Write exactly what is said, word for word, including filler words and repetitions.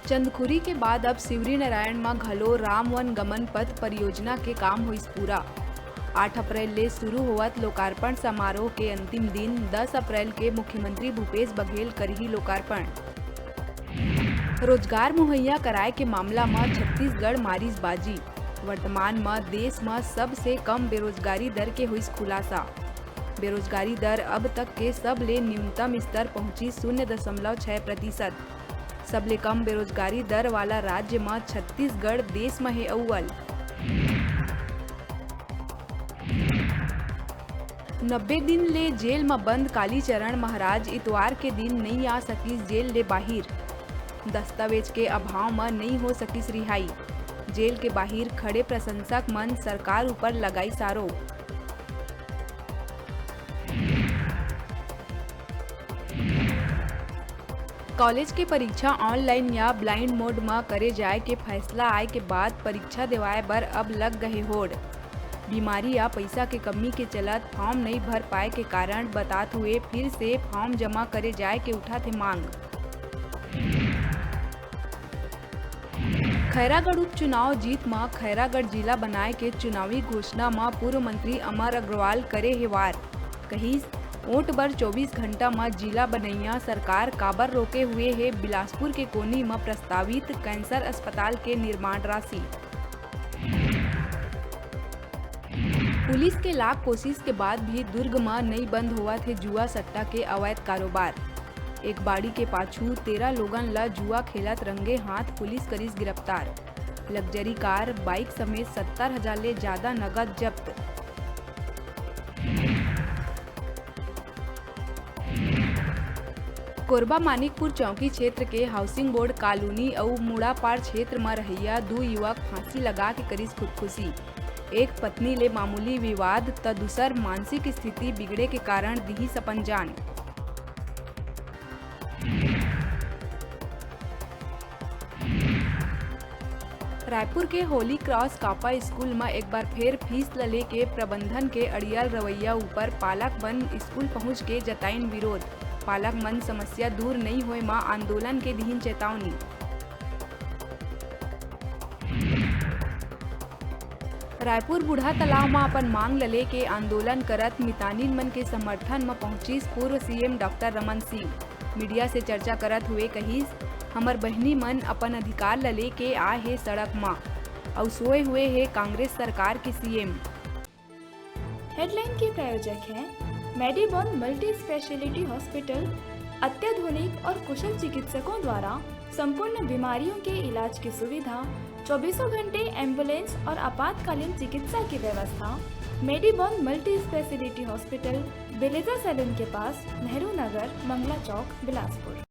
चंदखुरी के बाद अब शिवरीनारायण म घलो राम वन गमन पथ परियोजना के काम होइस पूरा। आठ अप्रैल ले शुरू होवत लोकार्पण समारोह के अंतिम दिन दस अप्रैल के मुख्यमंत्री भूपेश बघेल करही लोकार्पण। रोजगार मुहैया कराए के मामला म छत्तीसगढ़ मारिस बाजी। वर्तमान म देश म सबसे कम बेरोजगारी दर के होइस खुलासा। बेरोजगारी दर अब तक के सबले न्यूनतम स्तर पहुंचिस शून्य दशमलव छह प्रतिशत। सबले कम बेरोजगारी दर वाला राज्य म छत्तीसगढ़ देश म हे अव्वल। नब्बे दिन ले जेल म बंद कालीचरण महाराज इतवार के दिन नइ आ सकिस जेल ले बाहिर। दस्तावेज के अभाव म नइ हो सकिस रिहाई। जेल के बाहिर खड़े प्रशंसक मन सरकार ऊपर लगाइस आरोप। कॉलेज के परीक्षा ऑनलाइन या ब्लाइंड मोड म करे जाए के फैसला आए के बाद परीक्षा देवाए बर अब लग गए होड़। बीमारी या पइसा के कमी के चलत फॉर्म नइ भर पाए के कारण बतात हुए फिर से फॉर्म जमा करे जाए के उठाथे मांग। खैरागढ़ उपचुनाव जीत म खैरागढ़ जिला बनाए के चुनावी घोषणा म पूर्व मंत्री अमर अग्रवाल करे हे वार। कहिस, वोट बर चौबीस घंटा म जिला बनैया सरकार काबर रोके हुए हे बिलासपुर के कोनी म प्रस्तावित कैंसर अस्पताल के निर्माण राशि। पुलिस के लाख कोशिश के बाद भी दुर्ग म नई बंद होवत हे जुआ सट्टा के अवैध कारोबार। एक बाड़ी के पाछू तेरह लोगन ल जुआ खेलत रंगे हाथ पुलिस करिस गिरफ्तार। लग्जरी कार, बाइक समेत सत्तर हजार ले ज्यादा नगद जब्त। कोरबा मानिकपुर चौकी क्षेत्र के हाउसिंग बोर्ड कॉलोनी अउ मुड़ापार क्षेत्र म रहइया दू युवक फांसी लगा के करिस खुदकुशी। एक पत्नी ले मामूली विवाद त दूसर मानसिक स्थिति बिगड़े के कारण दिहिस अपन जान। रायपुर के होली क्रॉस कापा स्कूल म एक बार फेर फीस ल लेके प्रबंधन के अड़ियल रवैया ऊपर पालक मन स्कूल पहुंच के जताइन विरोध। पालक मन समस्या दूर नइ होए म आंदोलन के दिहिन चेतावनी। रायपुर बूढ़ा तालाब म अपन मांग ल लेके आंदोलन करत मितानिन मन के समर्थन म पहुंचिस पूर्व CM doctor Raman Singh. Media से चर्चा करत हुए कहिस, "हमर बहिनी मन अपन अधिकार ल लेके आए हे सड़क म, अउ सोए हुए हे कांग्रेस सरकार के सीएम।" हेडलाइन के प्रायोजक हैं मेडीबॉन मल्टी स्पेशलिटी हॉस्पिटल, अत्याधुनिक और कुशल चिकित्सकों द्वारा संपूर्ण बीमारियों के इलाज की सुविधा, चौबीसों घंटे एम्बुलेंस और आपातकालीन चिकित्सा की व्यवस्था। मेडीबॉन मल्टी स्पेशलिटी हॉस्पिटल, बेलेजा सैलून के पास, नेहरू नगर, मंगला चौक, बिलासपुर।